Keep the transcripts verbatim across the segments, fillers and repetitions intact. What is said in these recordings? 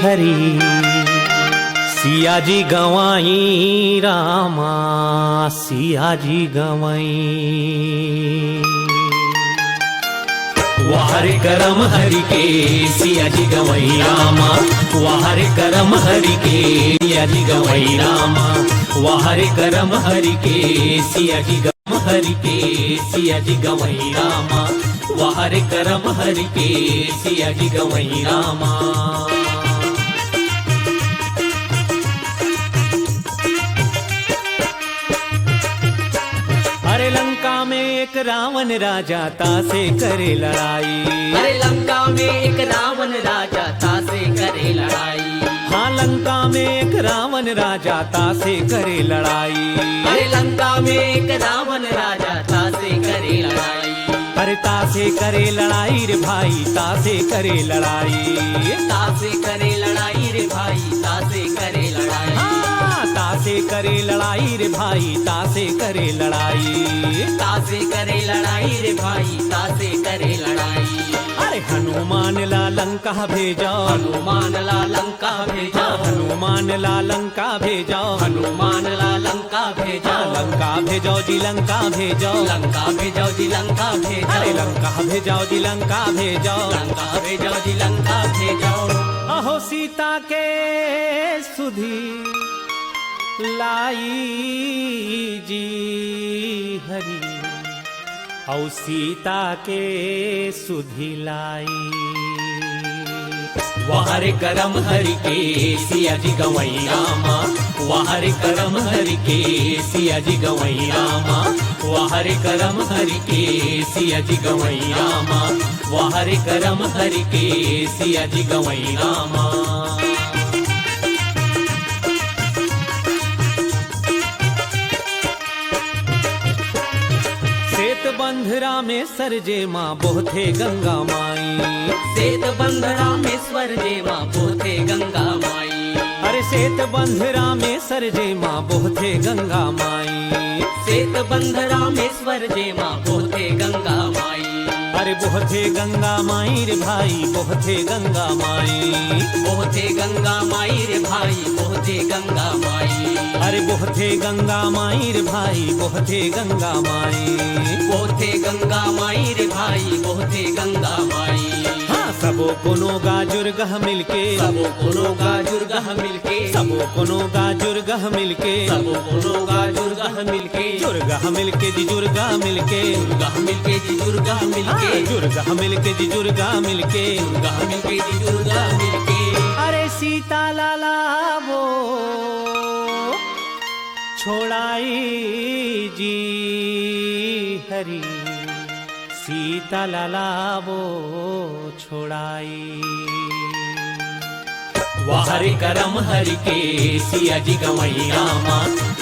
हरि। सिया जी गवाई रामा, सिया जी गवाई। वाह रे करम हरि के, सिया जी गवाई रामा। वाह रे करम हरि के, सिया जी गवाई रामा। वाह रे करम हरि के, सिया जी गवाई हरि के, सिया जी गवई रामा। वाह रे करम हरि के, सिया जी गवई रामा। अरे लंका में एक रावण राजा तासे करे लड़ाई। अरे लंका में एक रावण राजा तासे करे लड़ाई। हाँ, लंका में एक रावण राजा तासे करे लड़ाई। अरे लंका में एक रावण राजा तासे करे लड़ाई। अरे तासे करे लड़ाई रे भाई, तासे करे लड़ाई। तासे करे लड़ाई रे भाई, तासे करे लड़ाई। हाँ, तासे करे लड़ाई रे भाई, तासे करे लड़ाई। तासे करे लड़ाई रे भाई, तासे करे लड़ाई। अरे हनुमान ला लंका भेजा। हनुमान ला लंका भेजा। हनुमान ला लंका भेजा। हनुमान ला लंका भेजा। लंका भेजा जी, लंका भेजा। लंका भेजा जी, लंका भेजा। अरे लंका भेजा जी, लंका भेजा। लंका भेजा जी, लंका भेजा। अहो सीता के सुधि लाई जी हरि। अउ सीता के सुधि लाई। वाह रे करम हरि के, सिया जी गवई रामा। वाह रे करम हरि के, सिया जी गवई रामा। वाह रे करम हरि के, सिया जी गवई रामा। वाह रे करम हरि के, सिया जी गवई रामा। सेत बंध रामेश्वर जेमा बोहथे गंगा माई। सेत बंध रामेश्वर जेमा बोहथे गंगा माई। अरे सेत बंध रामेश्वर जेमा बोहथे गंगा माई। सेत बंध रामेश्वर जेमा बोहथे गंगा माई। अरे बोहथे गंगा माई रे भाई, बोहथे गंगा माई। बोहथे गंगा माई रे भाई, बोहथे गंगा माई। अरे बोहथे गंगा माई रे भाई, बोहथे गंगा माई। बोहथे गंगा माई रे भाई, बोहथे गंगा माई। हाँ, सबो कोनो गाजुर गह मिलके। सबो कोनो गाजुर गह मिलके। सबो कोनो गाजुर गह मिलके। सबो कोनो गाजुर गह मिलके। जुर्गा मिलके जी, जुर्गा मिलके। जुर्गा मिलके जी, जुर्गा मिलके। हाँ, जुर्गा मिलके जी, जुर्गा मिलके। जुर्गा मिलके जी, जुर्गा मिलके। अरे सीता लाला वो छोड़ाई जी हरि, सीता लाला वो छोड़ाई। वाह रे करम हरि के, सिया जी गवई रामा।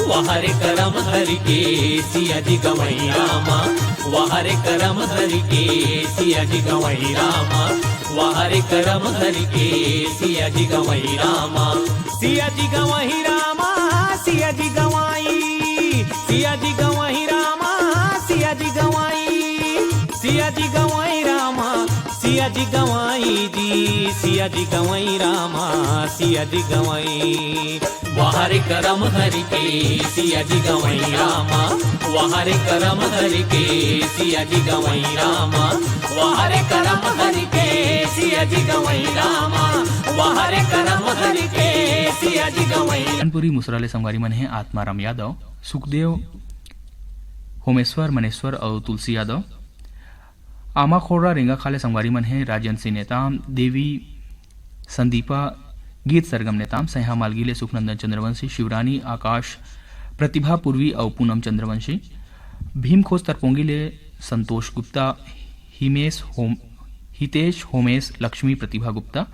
वाह रे करम हरि के, सिया जी गवई रामा। वाह रे करम हरि के, सिया जी गवई रामा। वाह रे करम हरि के, सिया जी गवई रामा। सिया जी गवई रामा, सिया जी गवई। सिया जी गवई रामा, सिया जी गवई। सिया जी गवई रामा, सिया जी गवई जी, सिया जी गवई रामा, सिया जी गवई। वाह रे करम हरि के, सिया जी गवई रामा। वाह रे करम हरि के, सिया जी गवई रामा। वाह रे करम हरि के, सिया जी गवई रामा। वाह रे करम हरि के, सिया जी गवई। चंदपुरी मुसरा ले संगवारी मन हे आत्माराम यादव, सुखदेव, होमेश्वर, मनेश्वर अउ तुलसी यादव। आमा खोड़रा रेंगा खाले संगवारी मन हे राजन सिंह नेताम, देवी संदीपा, गीत सरगम नेताम, सैहा मालगी ले सुखनंदन चंद्रवंशी, शिवरानी, आकाश, प्रतिभा, पूर्वी अउ पूनम चंद्रवंशी, भीम खोज तरपोंगी ले संतोष गुप्ता, हिमेश होम-, हितेश, होमेश, लक्ष्मी, प्रतिभा गुप्ता,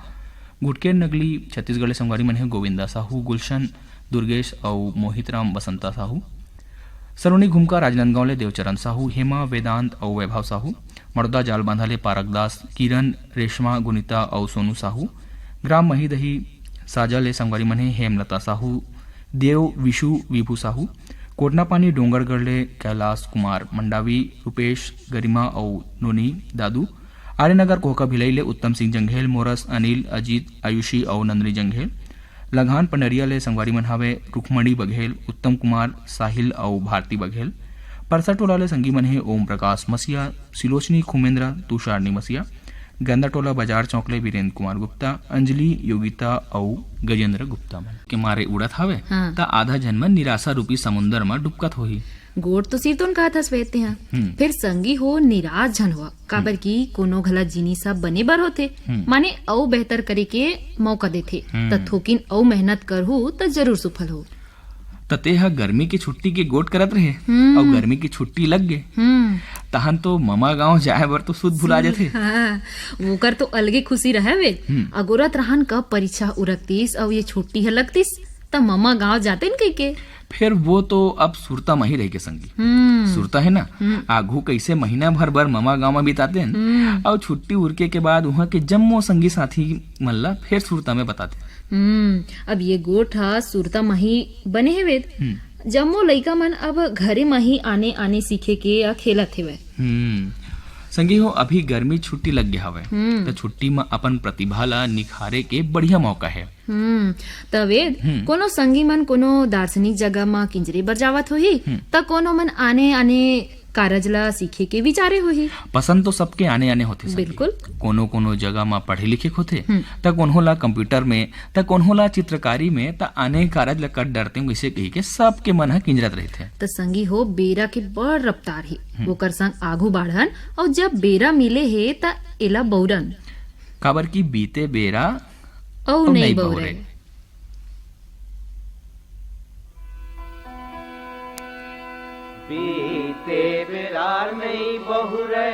गुटकेर नगली छत्तीसगढ़ ले संगवारी मन हे गोविंदा साहू, गुलशन, दुर्गेश अउ मोहित राम बसंता साहू। सलोनी घुमका राजनांदगांव ले देवचरण साहू, हेमा, वेदांत अउ वैभव साहू। मड़ौदा जालबांधा ले पारक दास, किरण, रेशमा, गुनिता अउ सोनू साहू। ग्राम महीदही साजा ले संगवारी मन हे हेमलता साहू, देव, विशु, विभू साहू। कोटनापानी डोंगरगढ़ ले कैलाश कुमार मंडावी, रूपेश, गरिमा अउ नोनी दादू। आर्यनगर कोहका भिलाई ले उत्तम सिंह जंघेल, मोरस, अनिल, अजीत, आयुषी अउ नंदनी जंघेल। लघान पंडरिया ले संगवारी मन हावे रुखमणी बघेल, उत्तम कुमार, साहिल अउ भारती बघेल। परसा टोला ले संगी मन हे ओम प्रकाश मसीहा, सिलोचनी खुमेंद्रा, तुषार निमसिया। गंदा टोला बाजार चौक ले वीरेंद्र कुमार गुप्ता, अंजलि, योगिता अउ गजेंद्र गुप्ता मन के मारे उड़त हावे, हाँ। त आधा झन मन निराशा रूपी समुंदर म डुबकत होही। गोठ तो सिरतोन कहत हस वेद तेहा। हम्म। फेर संगी हो, निराश झन होवा, काबर हम्म। कि कोनो घला जिनिस ह बने बर होथे, हम्म। माने अउ बेहतर करे के मौका देथे। हम्म। त थोकिन अउ मेहनत करहू त जरूर सुफल हो। त तेहा गर्मी के छुट्टी के गोठ करत रहे, हम्म। अउ गर्मी के छुट्टी लग गे। हम्म। तहन तो ममा गांव जाए बर तो सुध भुला जथे। हाँ, ओकर तो अलगे खुशी रहे वे। हम्म। अगोरत रहन कब परीक्षा उरकतिस अउ ये छुट्टी ह लगतिस, त ममा गांव जातेन कहिके। फेर वो तो अब सुरता म ही रहिगे संगी। हम्म। सुरता हे ना, हम्म। आघू कइसे महीना भर बर ममा गांव म बितातेन, हम्म। अउ छुट्टी उरके के बाद उहां के जम्मो संगी साथी मन ला फेर सुरता म बतातेन। हम्म, अब ये गोठ ह सुरता म ही बने हे वेद। हम्म। जम्मो लइका मन अब घरे म ही आने-आने सीखे के या खेलत हेवय। हम्म। संगी हो, अभी गर्मी छुट्टी लग गे हवय, हम्म। त छुट्टी म अपन प्रतिभा ला निखारे के बढ़िया मौका हे। हम्म, त वेद, हम्म। कोनो संगी मन कोनो दार्शनिक जगह म किंजरे बर जावत होही, हम्म। त कोनो मन आने-आने कारज ला सीखे के विचारे होही। पसंद तो सबके आने-आने होथे संगी। बिल्कुल। कोनो-कोनो जगह म पढ़े लिखे के होथे, हम्म। त कोनो ला कंप्यूटर में, त कोनो ला चित्रकारी में, त आने कारज ला कर डरते हूँ, वइसे कहिके सबके मन ह किंजरत रहिथे। त संगी हो, बेरा के बड़ रफ्तार हे, हम्म। ओकर संग आघू बाढ़न, अउ जब बेरा मिले हे, त एला बउरन। काबर कि बीते बेरा अउ अउ नइ नइ बउरे। बउरे। बीते बेरा नइ बहुरे,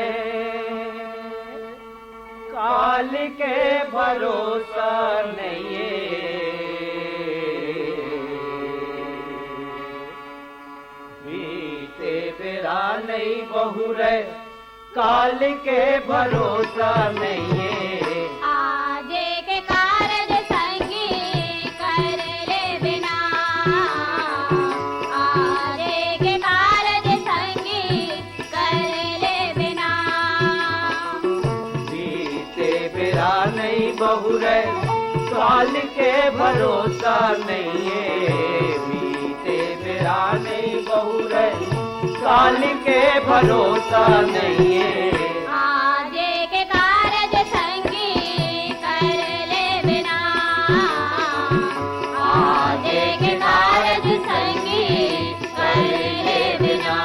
काल के भरोसा नइये। बीते बेरा नइ बहुरे, काल के भरोसा नइये। आजे के कारज संगी कर ले बिना, आजे के कारज संगी कर ले बिना। बीते बेरा नइ बहुरे, काल के भरोसा नइये। बीते बेरा नइ बहुरे, काल के भरोसा नइये। आजे के कारज संगी कर ले बिना, आजे के कारज संगी कर ले बिना।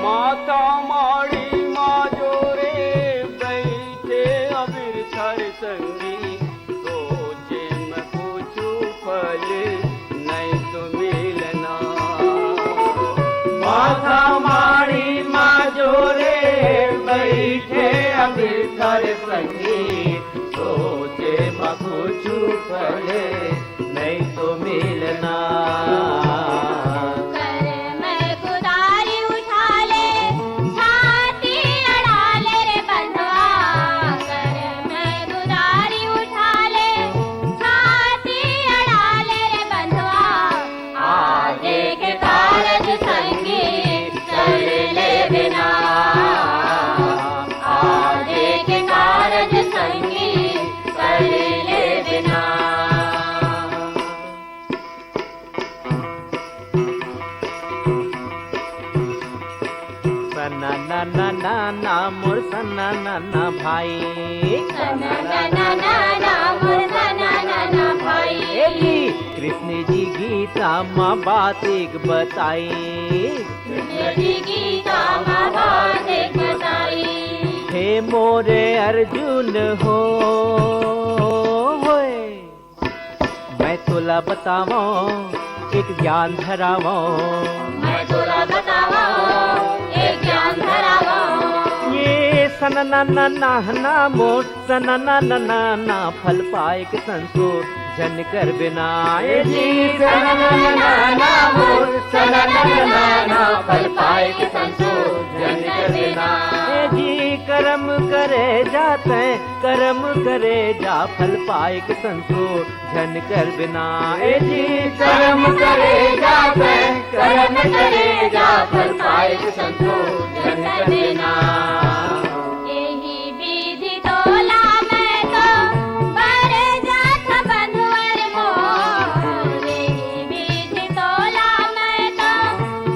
माता माड़ी मा जोरे बइठे अबिरथर संगी, सोचे म कुछु फल नइ तो मिलना। माता माड़ी मा जोरे बइठे अबिरथर संगी, सोचे म कुछु फल नइ तो मिलना। कर मैं कुदारी उठा ले, छाती अड़ा ले रे बंधवा। कर मैं कुदारी उठा ले, छाती अड़ा ले रे बंधवा। आजे के कारज संगी कर ले बिना, आजे के कारज संगी कर ले बिना। सना ना ना ना ना मोर सना ना ना भाई। सना ना ना ना ना मोर सना ना ना भाई। ए जी, कृष्ण जी गीता मा बात एक बताई। कृष्ण जी गीता मा बात एक बताई। हे मोरे अर्जुन हो, होए। मैं तोला बतावं एक ज्ञान धरावं। मैं तोला बतावं एक ज्ञान धरावं। ये सननननहना मोर सननननना फल पाएक संतोष। झन कर बिना ए जी, सनननना मोर, सनननना, फल पाए के संतोष, झन कर बिना। ए जी, करम करे जाते, करम करे जा, फल पाए के संतोष, झन कर बिना। ए जी, करम करे जाते, करम करे जा, फल पाए के संतोष, झन कर बिना। एही विधि तोला मैं तो बर जात बंधुवर मोर, एही विधि तोला मैं तो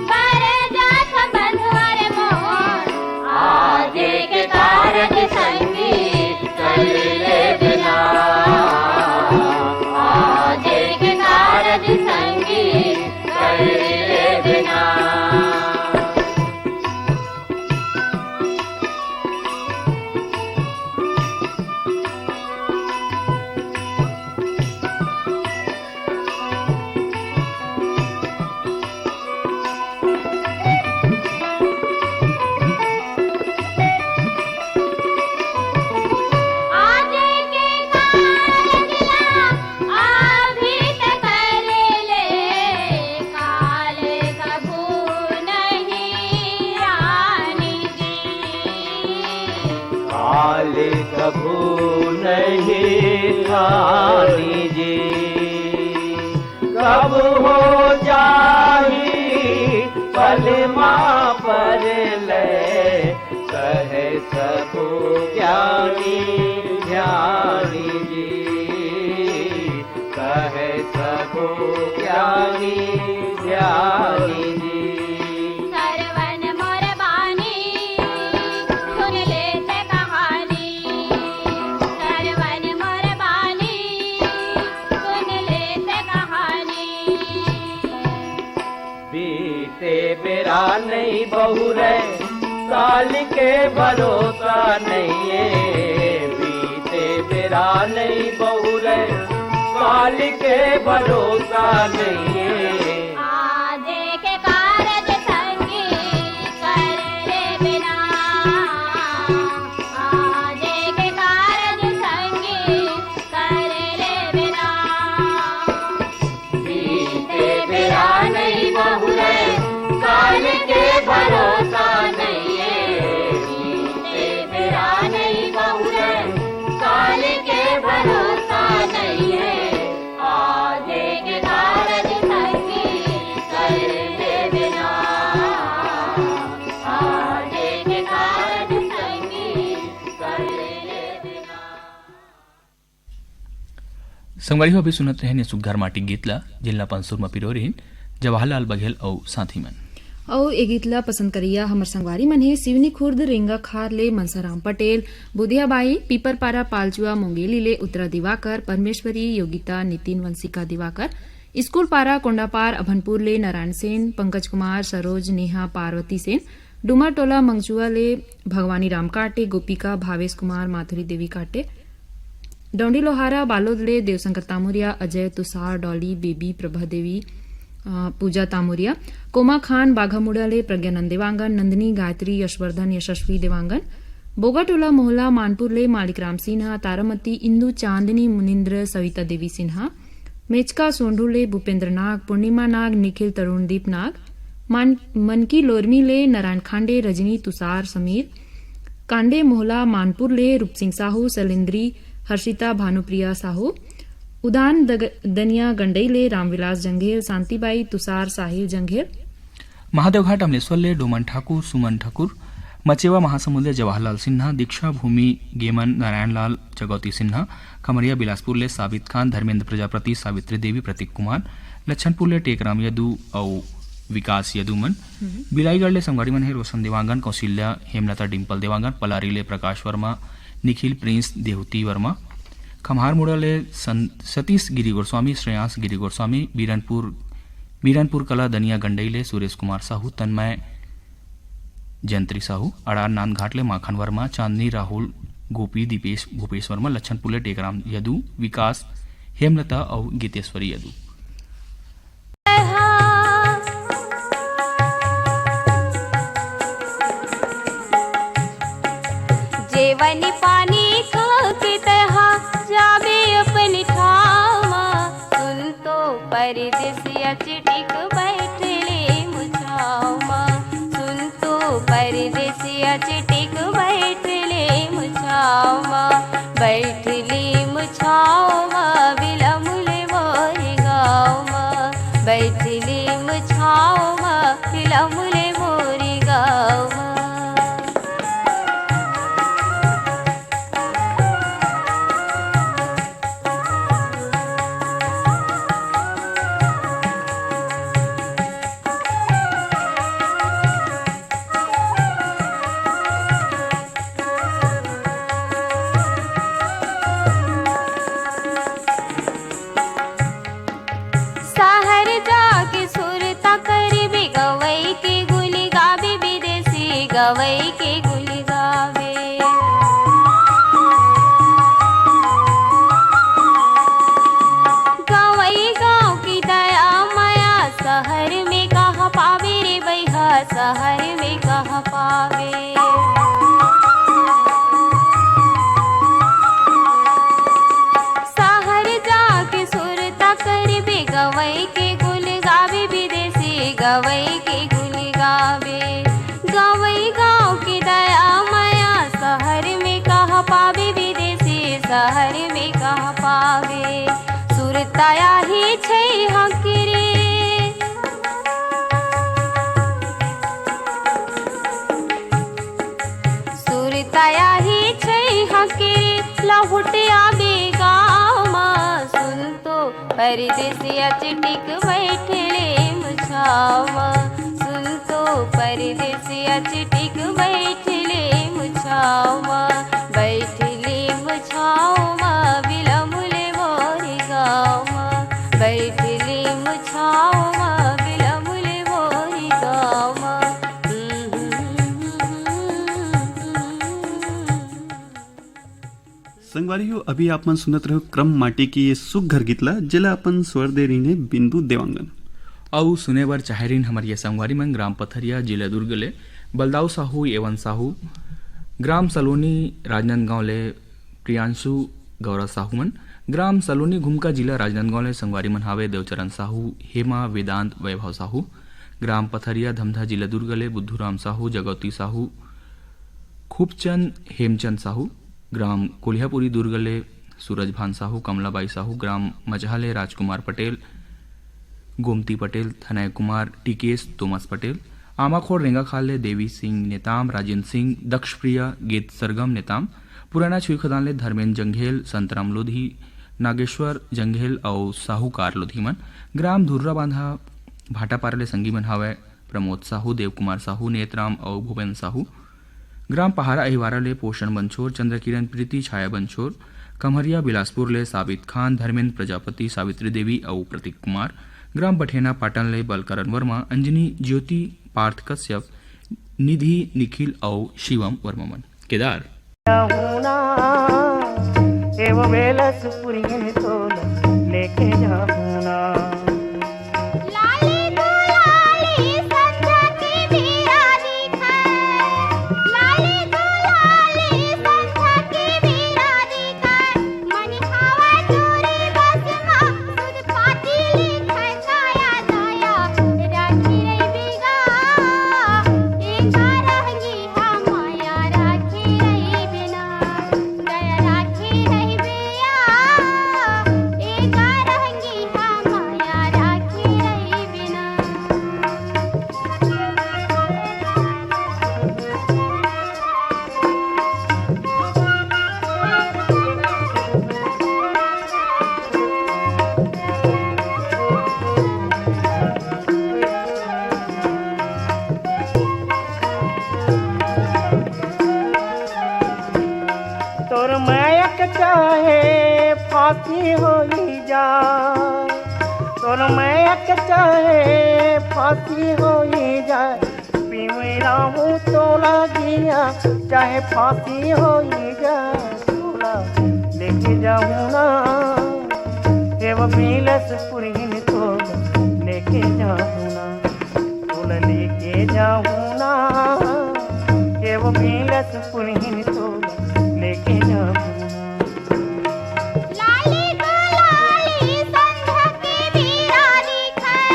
बर जात बंधुवर मोर। आजे के कारज संगी कर ले बिना, आजे के कारज संगी कर ले बिना। आज के कारज ला अभी त कर ले, काल कभू नहीं आनी जी। काल कभू नहीं आनी जी। कब हो जाही पल मा परलय, कहे सबो ज्ञानी ध्यानी जी, कहे सबो ज्ञानी ध्यानी जी। सरवन मोर बानी, सुन लेते कहानी। सरवन मोर बानी, सुन लेते कहानी। बीते बेरा नहीं बहुरे, काल के भरोसा नहीं है। बीते बेरा नहीं बहुरे, काल के भरोसा नहीं है। आजे के कारज संगी कर ले बिना, आजे के कारज संगी कर ले बिना। बीते बेरा नहीं बहुरे, काल के भरोसा नहीं है। बीते बेरा नहीं बहुरे, काल के भरोसा नहीं है। आजे के कारज संगी कर ले बिना, आजे के कारज संगी कर ले बिना। संगवारी हो, अभी सुनत रहेन ये सुग्घर माटी गीत ला, जेन ला अपन सुर म पिरोय रहिन जवाहरलाल बघेल अउ साथी मन। अउ ए गीत ला पसंद करइया हमर संगवारी मन हे सिवनी खुर्द, रेंगा खार ले मनसाराम पटेल, बुधिया बाई, पीपरपारा पालचुआ मुंगेली ले उत्तरा दिवाकर, परमेश्वरी, योगिता, नितिन, वंशिका दिवाकर, स्कूल पारा कोंडापार अभनपुर ले नारायण सेन, पंकज कुमार, सरोज, नेहा, पार्वती सेन, डूमर टोला मंगचुआ ले भगवानी राम काटे, गोपिका, भावेश कुमार, माधुरी देवी काटे, डौंडी लोहारा बालोद ले देवशंकर तामुरिया, अजय, तुषार, डॉली, बेबी, प्रभा देवी, अ, पूजा तामुरिया, कोमा खान बाघामुड़ा ले प्रज्ञानंद देवांगन, नंदिनी, गायत्री, यशवर्धन, यशस्वी देवांगन, बोगाटोला मोहला मानपुर ले मालिक राम सिन्हा, तारामती, इंदू, चांदनी, मुनिंद्र, सविता देवी सिन्हा, मेचका सोंढू ले भूपेंद्र नाग, पूर्णिमा नाग, निखिल तरुणदीप नाग, मान-, मनकी लोरमी ले नारायण खांडे, रजनी, तुषार, समीर, कांडे मोहला मानपुर ले रूपसिंह साहू, सलेंद्री, हर्षिता, भानुप्रिया साहू, उदान दग-, दनिया गंडई ले रामविलास जंघेल, शांतिबाई, तुषार, साहिल जंघेल। महादेवघाट अमलेश्वर ले डोमन ठाकुर, सुमन ठाकुर, मचेवा महासमुंद ले जवाहरलाल सिन्हा, दीक्षा भूमि गेमन नारायण लाल जगौती सिन्हा, खमरिया बिलासपुर ले साबित खान, धर्मेंद्र प्रजापति, सावित्री देवी, प्रतीक कुमार, लच्छनपुर ले टेकराम यदु अउ विकास यदु मन, हम्म। बिलाईगढ़ ले संगवारी मन हे रोशन देवांगन, कौशल्या, हेमलता, डिम्पल देवांगन, पलारी ले प्रकाश वर्मा, निखिल, प्रिंस, देहूती वर्मा, खम्हारमुड़ा ले सन-, सतीश गिरी गोस्वामी, श्रेयांश गिरी गोस्वामी, बीरनपुर, बीरनपुर कला दनिया गंडई ले सुरेश कुमार साहू, तन्मय जंत्री साहू, अड़ार नांदघाट ले माखन वर्मा, चांदनी राहुल, गोपी, दीपेश, भूपेश वर्मा, लच्छनपुर ले टेकराम यदु, विकास, हेमलता अउ गीतेश्वरी यदु। जेवन पानी खा के तहा जाबे अपन ठावा। छाँव म बिलमुले मोरी गाँव म, बैठली म छाँव म बिलमुले मोरी गाँव म। सहर जाके सुरता करबे, गवई के गुली गाबे, विदेशी गवई के गुली गाबे। गवई गाँव की दया मया, सहर में कहाँ पाबे रे बइहा, सहर में कहाँ पाबे। सहर जाके सुरता करबे, गवई के गुल गाबे, विदेशी गवई के गुल गाबे। गवई गाँव के दया मया, सहर में कहाँ पाबे, विदेशी सहर में कहाँ पाबे। सुरता आही छै हकरे, सुरता आही छै हकरे, लहुट आबे गाँव म। सुन तो परदेसिया चिटिक बैठले मुछाव म, सुन तो परदेसिया चिटिक बैठले मुछाव म, बैठले मुछाव म बिलमुले मोरी गाँव म, बैठले मुछाव म बिलमुले मोरी गाँव म। संगवारी हो, अभी आप मन सुनत रहो क्रम माटी के ये सुघर गीत ला, जेला अपन स्वर दे रहीन हे बिंदु देवांगन। अउ सुने बर चाहे रहीन हमर ये संगवारी मन ग्राम पथरिया, जिला दुर्ग ले बलदाऊ साहू, एवन साहू, ग्राम सलोनी, राजनांदगांव ले प्रियांशु, गौरा साहू मन, ग्राम सलोनी घुमका, जिला राजनांदगांव ले संगवारी मन हावे देवचरण साहू, हेमा, वेदांत, वैभव साहू, ग्राम पथरिया धमधा, जिला दुर्ग ले बुद्धूराम साहू, जगौती साहू, खूबचंद, हेमचंद साहू, ग्राम कोलिहापुरी दुर्ग ले सूरज भान साहू, कमलाबाई साहू, ग्राम मजहा ले राजकुमार पटेल, गोमती पटेल, थनय कुमार, टीकेश, तोमस पटेल, आमाखोर रेंगाखाल ले देवी सिंह नेताम, राजेंद्र सिंह, दक्षप्रिया, गेत सरगम नेताम, पुराना छुईखदान ले धर्मेंद्र जंघेल, संतराम लोधी, नागेश्वर जंघेल अउ साहूकार लोधी मन, ग्राम धुर्रा बांधा भाटापारा ले संगी मन हावय। प्रमोद साहू, देवकुमार साहू, नेतराम अउ भूपेंद्र साहू। ग्राम पहारा अहिवारा ले पोषण बंछोर, चंद्रकिरण प्रीति, छाया बंछोर, कमहरिया बिलासपुर ले साबित खान, धर्मेंद्र प्रजापति, सावित्री देवी अउ प्रतीक कुमार। ग्राम बठेना पाटन ले बलकरण वर्मा, अंजनी, ज्योति, पार्थ कश्यप, निधि, निखिल अउ शिवम वर्मा मन। केदार। जाहूं ना, एव बेलस पुरहिन तोला लेके जाहूं ना। लाली गुलाली संझा के बेरा दिखय, लाली गुलाली संझा के बेरा दिखय, मनी हवा चोरी बस मा सुध पाती लिखय, काया दया राखी रहिबे गा, एका रहंगी तोर मया के चाहे फांसी होई जा, तोर मया के चाहे फांसी होई जा, पीवे राहू तोला जिया, चाहे फांसी होई जा, तोला लेके जाहूं ना, एव बिलस पुरहिन तोला लेके जाहूं ना। तोला लेके जाहूं ना, एव बिलस पुरहिन तोला लेके जाहूं ना। लाली गुलाली संझा के बेरा दिखय,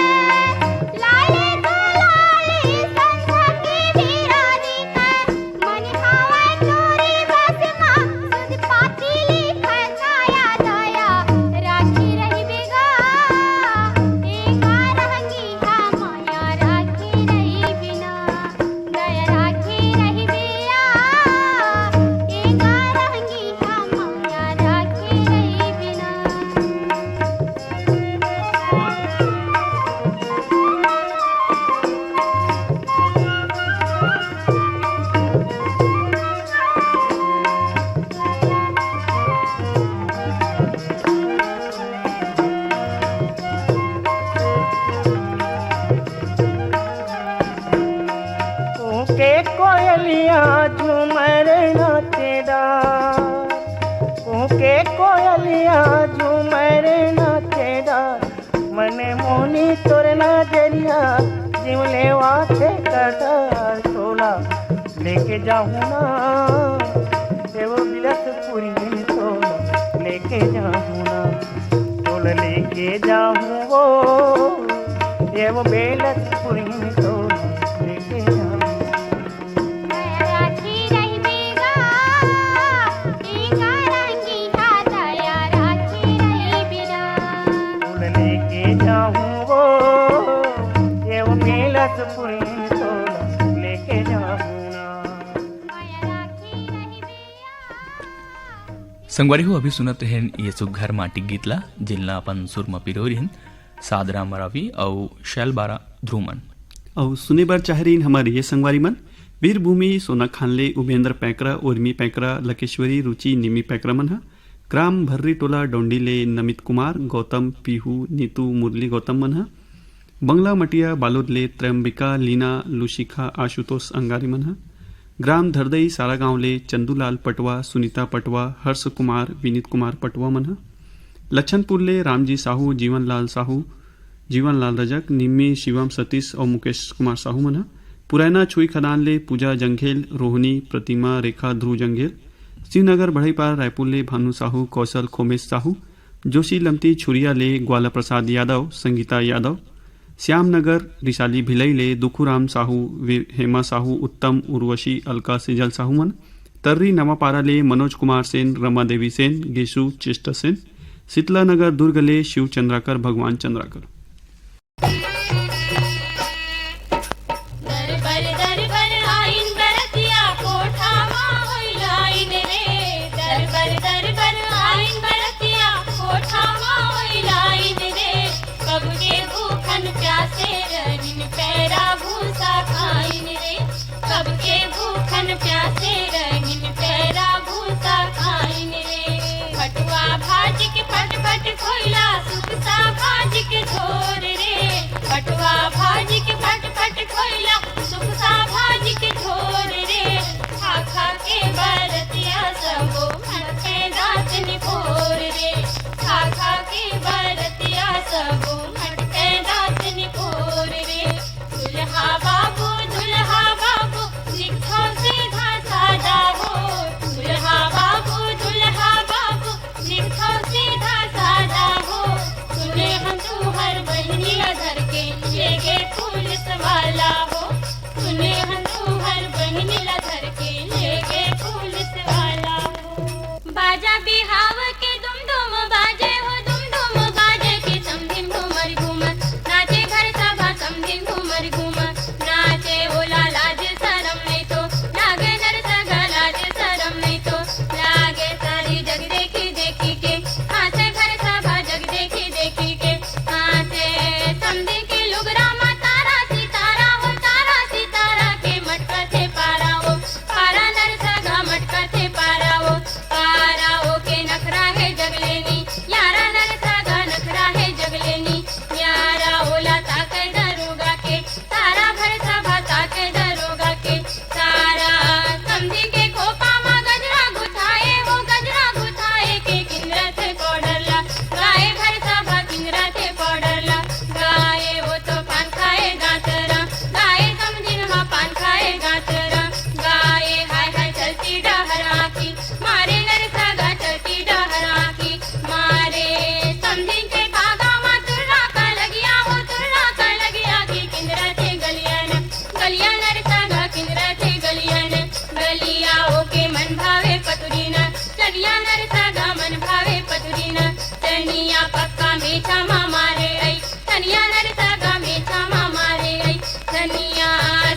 लाली गुलाली संझा के बेरा दिखय, मन हवा चोरी बस मा सुध पाती लिखय, काया कोयलिया झूमर नाचे डार, कुहके कोयलिया झूमर नाचे डार, मन मोनी तोर नजरिया, जीव लेवाथे कटार। तोला लेके जाहूं ना, ए वो बिलासपुरी, तोला लेके जाहूं ना, तोला लेके जाहूं वो, ए वो बिलासपुरी, तोला लेके जाहूं। राखी रहिबे गा, टीका रंगी हा दया राखी रहिबे गा। फूल लेके जाहूं वो, ये वो मेलस पुरीन तोला लेके जाहूं ना। राखी रहिबे गा। संगवारी हो, अभी सुनत रहेन ये सुघर माटी गीत ला, जिनला अपन सुर म पिरोय रहेन सादरा मरावी अउ शैलबारा ध्रुमन। अउ सुने बर चाह रहीन हमर ये संगवारी मन, वीरभूमि सोना खान ले उमेंद्र पैकरा, उर्मी पैकरा, लकेश्वरी, रुचि, निमी पैकरा मन ह, ग्राम भर्री टोला डोंडी ले नमित कुमार, गौतम, पीहू, नीतू, मुरली गौतम मन ह, बंगला मटिया बालोद ले त्रयंबिका, लीना, लुशिखा, आशुतोष अंगारी मन ह, ग्राम धरदई सारा गांव ले चंदूलाल पटवा, सुनीता पटवा, हर्ष कुमार, विनीत कुमार पटवा मन ह, लच्छनपुर ले रामजी साहू, जीवनलाल साहू, जीवनलाल रजक, निम्मी, शिवम, सतीश अउ मुकेश कुमार साहू मन ह, पुरैना छुई खदान ले पूजा जंघेल, रोहिणी, प्रतिमा, रेखा, ध्रुव जंघेल, शिवनगर बढ़ईपार रायपुर ले भानु साहू, कौशल, खोमेश साहू, जोशी लमती छुरिया ले ग्वाला प्रसाद यादव, संगीता यादव, श्याम नगर रिसाली भिलई ले दुखुराम साहू, वि-, हेमा साहू, उत्तम, उर्वशी, अलका, सेजल साहू मन, तर्री नवापारा ले मनोज कुमार सेन, रमा देवी सेन, गेशु, चेष्टा सेन, शीतला नगर दुर्ग ले शिव चंद्राकर, भगवान चंद्राकर। दरबर दरबर आइन बरतिया कोठा मा होई लाइन रे, दरबर दरबर आइन बरतिया कोठा मा होई लाइन रे, कब के भूखन प्यासे रहिन पैरा भूसा खाइन रे, कब के भूखन प्यासे रहिन पैरा भूसा खाइन रे। भटुआ भाजी के फट फट खोइला, सुकसा भाजी के झोर रे। भटुआ भाजी के फट फट खोइला, सुकसा भाजी के झोर रे। खा खा के बरतिया सबो मटके दांत निपोर रे। खा खा के बरतिया सबो मटके दांत निपोर रे। दुल्हा बाबू, दुल्हा बाबू, निकथो सीधा सादा हो। दुल्हा बाबू, दुल्हा बाबू, निकथो सीधा सादा हो। सुने हम तुहर बहिनी ला धर के ले गे पुलिस वाला हो। सुने हम तुहर बहिनी ला धर के ले गे पुलिस वाला हो। बाजा बिहाव के दुम दुम बाजे हो, दुम दुम बाजे के समधिन घूमर घूमर नाचे घर सभा, समधिन घूमर घूमर नाचे। ओला लाज सरम नहीं तो लागे नर सगा, लाज सरम नहीं तो लागे सारी जग देखी देखी के हाथे घर सभा, जग देखी देखी के हाथे। समधी के लुगरा मा तारा सितारा हो, तारा सितारा के मटका थे पारा हो। पारा नर सगा मटका थे पारा ओ, पारा ओ के नखरा हे जगलेनी, यारा नर सगा नखरा हे जगलेनी, यारा ओला ताके दरोगा के, सारा भर सभा ताके दरोगा के, सारा समधी के खोपा मा गजरा गुथाए हो, गजरा गुथाए के किंजरा थे पाउडर ला, गाए भर सभा किंजरा थे पाउडर ला, गाए ओ तो पान खाए गातरा, गाए समधिन हा पान खाए गातरा, गाए हाय हाय चलती डहरा की, मारे नर सगा चलती डहरा की, मारे समधिन के कागा मा तुर्रा का लगिया हो, तुर्रा का लगिया की किंजरा थे गलिया न, गलिया नर सगा किंजरा थे गलिया न, गलिया ओके मन भावे पतुरी न, चनिया नर सगा मन भावे पतुरी न, चनिया पक्का मीठा मा मारे आई, धनिया नर सगा मीठा मा मारे आई, धनिया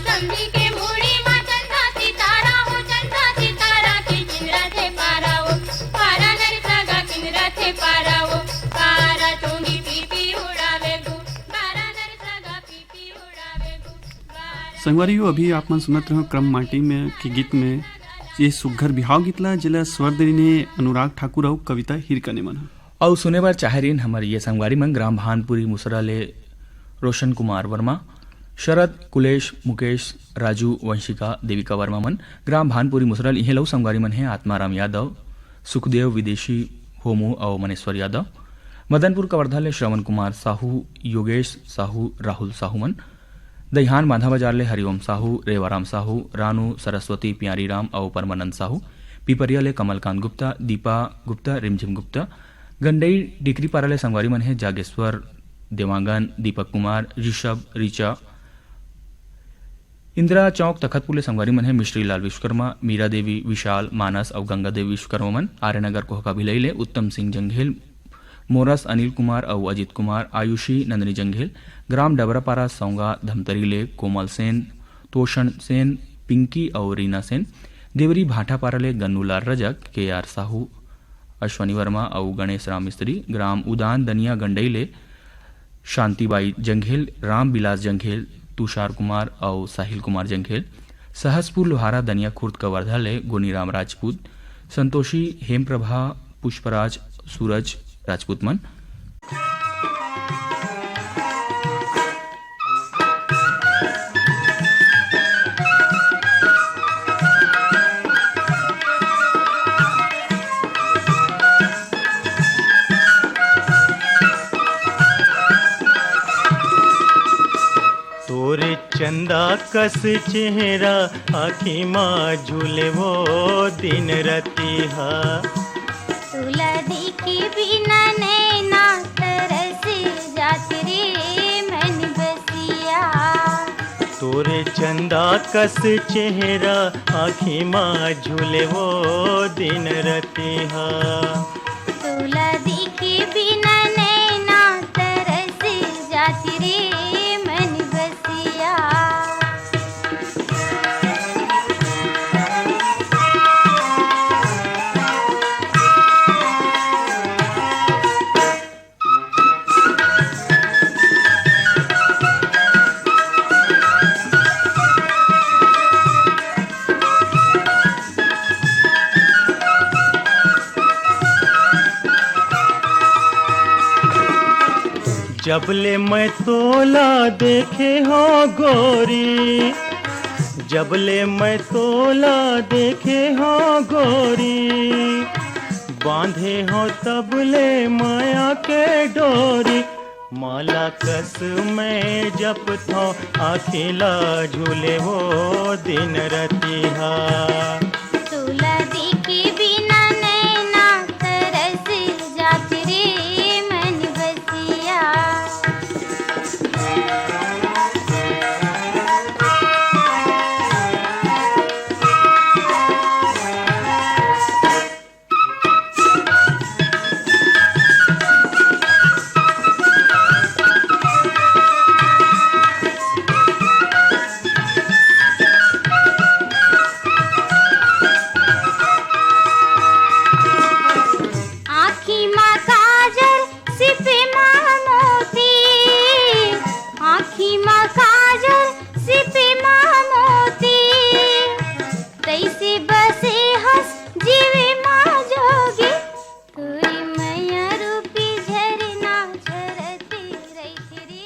समधी के मुड़ी मा चंदा सितारा हो, चंदा सितारा के किंजरा थे पारा हो, पारा नर सगा किंजरा थे पारा हो, पारा चूंगी पी पी उड़ावे गो, पारा नर सगा पी पी उड़ावे गो, पारा संगवारी हो, अभी आप मन सुनत रहो क्रम माटी में के गीत में ये सुग्घर बिहाव गीत ला, जेला स्वर देने अनुराग ठाकुर अउ कविता हिरकने मन ह। अउ सुने बर चाहे रहिन हमर ये संगवारी मन ग्राम भानपुरी मुसरा ले रोशन कुमार वर्मा, शरद, कुलेश, मुकेश, राजू, वंशिका, देविका वर्मा मन ग्राम भानपुरी मुसरल इहें लऊ संगवारी मन हे आत्माराम यादव, सुखदेव विदेशी, होमू अउ मनेश्वर यादव। मदनपुर कवर्धा ले श्रवण कुमार साहू, योगेश साहू, राहुल साहू मन। दईहान बांधा बाजार ले हरिओम साहू, रेवाराम साहू, रानू, सरस्वती, प्यारी राम अउ परमानंद साहू। पिपरिया ले कमलकांत गुप्ता, दीपा गुप्ता, रिमझिम गुप्ता। गंडई डिकरीपारा ले संगवारी मन हे जागेश्वर, देवांगन, दीपक कुमार, ऋषभ, ऋचा। इंदिरा चौक तखतपुर ले संगवारी मन हे मिश्री लाल विश्वकर्मा, मीरा देवी, विशाल, मानस अउ गंगा देवी विश्वकर्मा मन। आर्यनगर कोहका भिलई ले उत्तम सिंह जंघेल, मोरस अनिल कुमार अउ अजित कुमार, आयुषी नंदिनी जंघेल। ग्राम डबरापारा सौंगा धमतरी ले कोमल सेन, तोषण सेन, पिंकी अउ रीना सेन। देवरी भाटापारा ले गन्नूलाल रजक, के आर साहू, अश्वनी वर्मा अउ गणेश राम मिस्त्री। ग्राम उदान दनिया गंडई ले शांतिबाई जंघेल, रामविलास जंघेल, तुषार कुमार अउ साहिल कुमार जंघेल। सहसपुर लोहारा दनिया खुर्द कवर्धा ले गोनीराम राजपूत, संतोषी, हेमप्रभा, पुष्पराज, सूरज राजपूत मन। तोरे चंदा कस चेहरा आँखी मा झूले वो दिन रतिहा। तुला देखे बिना नैना तरस जात रे मन बसिया। तोरे चंदा कस चेहरा आँखी मा झूले वो दिन रतिहा। तुला देखे बिना नैना तरस जात रे मन बसिया। जब ले मैं तोला देखे हो गोरी, जब ले मैं तोला देखे हो गोरी, बांधे हो तब ले माया के डोरी। माला कस मैं जपथों, आँखी ला झूले वो दिन रतिहा। तुला देखे बिना नैना तरस जात रे मन बसिया। आँखी मा काजर, सिपे मा मोती, आँखी मा काजर, सिपे मा मोती, तैसे बसे हस जीवे मा जोगी, तोरी मैया रूपी झरना झरते रहिथे रे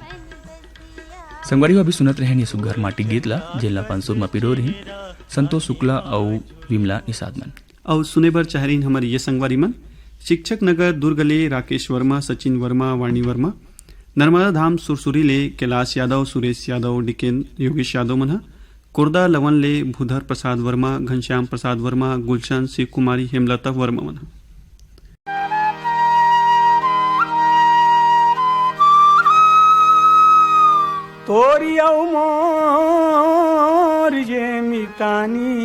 मन बसिया। संगवारी हो, अभी सुनत रहेन ये सुग्घर माटी गीत ला, जेन ला पंसुर मा पिरो रहिन संतोष शुक्ला अउ विमला निषाद मन। अउ सुने बर चाह रहिन हमर ये संगवारी मन, शिक्षक नगर दुर्ग ले राकेश वर्मा, सचिन वर्मा, वाणी वर्मा, नर्मदा धाम सुरसुरी ले कैलाश यादव, सुरेश यादव, डीकेन योगेश यादव मन ह, कोरदा लवन ले भूधर प्रसाद वर्मा, घनश्याम प्रसाद वर्मा, गुलशन, शिव कुमारी, हेमलता वर्मा मन ह। तोरी अउ मोर ये मितानी,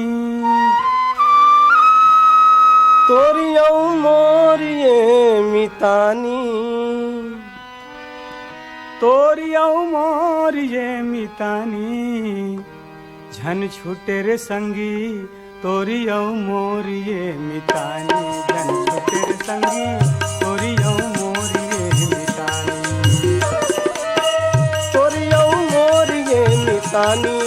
तोरी अउ मोर ये मितानी, तोरी अउ मोर ये मितानी, झन छूटे रे संगी, तोरी अउ मोर ये मितानी, झन छूटे रे संगी, तोरी अउ मोर ये मितानी। तोरी अउ मोर ये मितानी,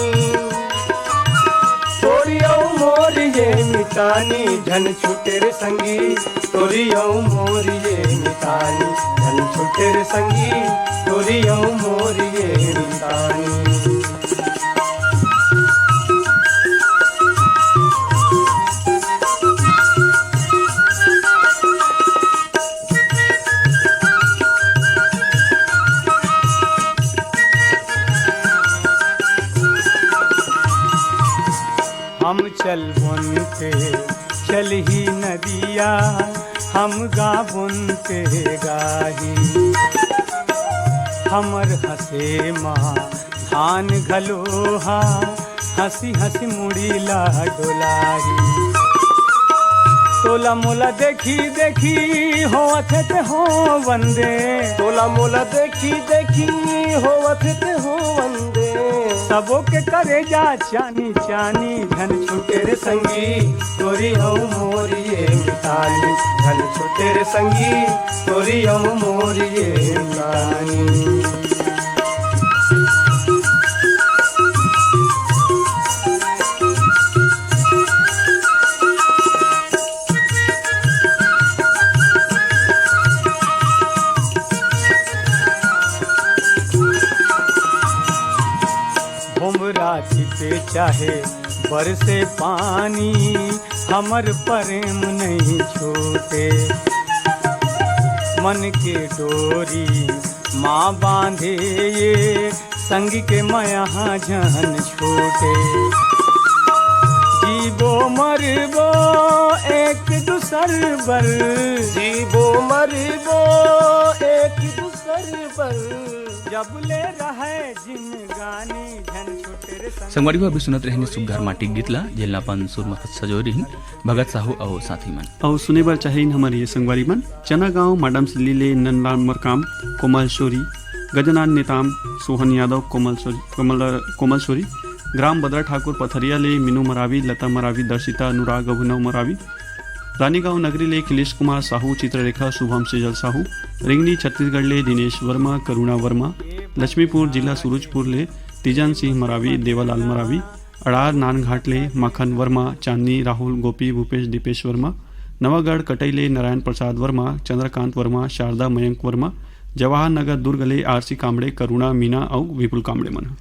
तोरी अउ मोर ये मितानी। तानी झन छूटे रे संगी, तोरी अउ मोरी ये मितानी। झन छूटे रे संगी, तोरी अउ मोरी ये मितानी। हम चलबोन ते चलही नदिया, हम गाबोन ते गाही। हमर हंसे मा धान घलो हा, हंसी हंसी मुड़ी ला डोलाही। तोला मोला देखी देखी होवत हे ते हो वंदे। तोला मोला देखी देखी होवत हे ते हो वंदे। सबो के करेजा चानी चानी। झन छूटे रे संगी, तोरी अउ मोरी ये मितानी। झन छूटे रे संगी, तोरी अउ मोरी ये मितानी। भोमरा छिपे चाहे बरसे पानी, हमर प्रेम नहीं छूटे। मन के डोरी माँ बांधे ये, संगी के मया झन छूटे। जीबो मरबो एक दूसर बर। जीबो मरबो एक दूसर बर। जब ले रहे जिनगानी झन छूटे रे संग। संगवारी हो, अभी सुनत रहने सुग्घर माटी गीत ला, जेला अपन सुर मार्फत सजोय रहिन भगत साहू अउ साथी मन। अउ सुने बर चाहिन हमर ये संगवारी मन, चना गांव, माडम सिल्ली ले नंदलाल मरकाम, कोमल शोरी, गजनान नेताम, सोहन यादव, कोमल शोरी, कोमल, कोमल शोरी, ग्राम बदरा ठाकुर पथरिया ले मीनू मरावी, लता मरावी, दर्शिता, अनुराग, अभिनव मरावी, रानीगांव नगरी ले अखिलेश कुमार साहू, चित्ररेखा, शुभम, सेजल साहू, रिंगनी छत्तीसगढ़ ले दिनेश वर्मा, करुणा वर्मा, लक्ष्मीपुर जिला सूरजपुर ले तीजन सिंह मरावी, देवालाल मरावी, अड़ार नानघाट ले माखन वर्मा, चांदनी, राहुल, गोपी, भूपेश, दीपेश वर्मा, नवागढ़ कटई ले नारायण प्रसाद वर्मा, चंद्रकांत वर्मा, शारदा, मयंक वर्मा, जवाहर नगर दुर्ग ले आरसी कामड़े, करुणा, मीना अउ विपुल कामड़े मन।